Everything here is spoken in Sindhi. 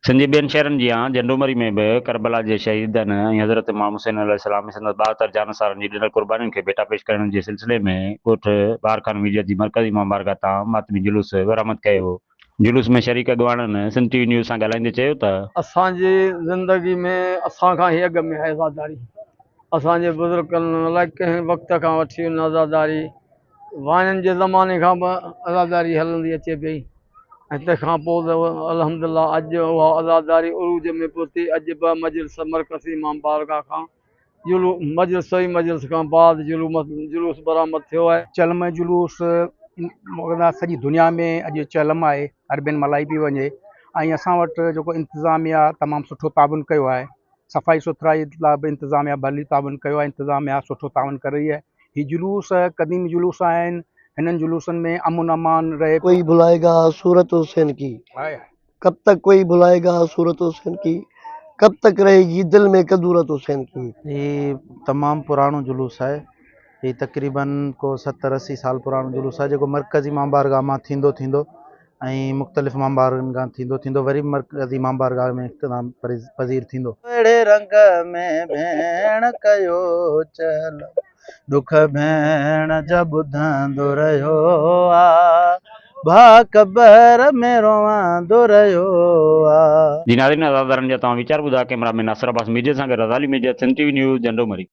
سنڌ جي ٻين شهرن جيان جنڊومري ۾ به ڪربلا جي شهيدن ۽ حضرت امام حسين عليه السلام ۽ سندس 72 جانثارن جي ڏنل قربانين کي ڀيٽا پيش ڪرڻ جي سلسلي ۾ ڳوٺ بهار خان ميرجت جي مرڪزي امام بارگاهه تان ماتمي جلوس برآمد ڪيو ويو. جلوس ۾ شريڪ اڳواڻن سنڌ ٽي وي نيوز سان ڳالهائيندي چيو ته. اسان جي زندگي ۾ اسان کان هي اڳ ۾ آهي عزاداري اسان جي بزرگن الائي ڪنهن وقت کان وٺي ان عزاداري واڻين جي زماني کان به عزاداري هلندي اچي پئي. ۽ تنهن کان پوء ته الحمد لله اڄ اها عزاداري عروج ۾ پهتي اڄ به مجلس مرڪزي امام بارگاهه کان جلو مجلس ئي مجلس کان بعد جلوس برآمد ٿيو آهي. چلم جلوس سڄي دنيا ۾ اڄ چلم آهي عربين ملهائي پئي وڃي ۽ اسان وٽ جيڪو انتظاميا تمام سٺو تعاون ڪيو آهي صفائي سٿرائي لاء به انتظاميا ڀلي تعاون ڪيو آهي انتظاميا سٺو تعاون ڪري رهي آهي هي جلوس قديم جلوس آهن هنن جلوسن ۾ امن امان رهي ڪوئي ڀلائي گا صورت حسين ڪي ڪب تڪ ڪوئي ڀلائي گا صورت حسين ڪي ڪب تڪ رهي گي دل ۾ ڪدورت حسين ڪي. هي تمام پراڻو جلوس آهي هي تقريبن ڪو ستر اسي سال پراڻو جلوس آهي جيڪو مرڪزي امام بارگاهه مان ٿيندو ٿيندو ۽ مختلف امام بارگاهن کان ٿيندو ٿيندو وري به مرڪزي امام بارگاهه ۾ اختتام پذير ٿيندو. اهڙي رنگ ۾ ڀيڻ ڪيو چل ڏک ڀيڻ جا ٻڌندو رهيو آ ڀاء قبر ۾ روئندو رهيو آ. جي ناظرين عزادارن جا توهان ويچار ٻڌا ڪئميرا مين ناصر عباس ميرجت سان گڏ Razali Mirjat Sindh T V news Jhando Marri.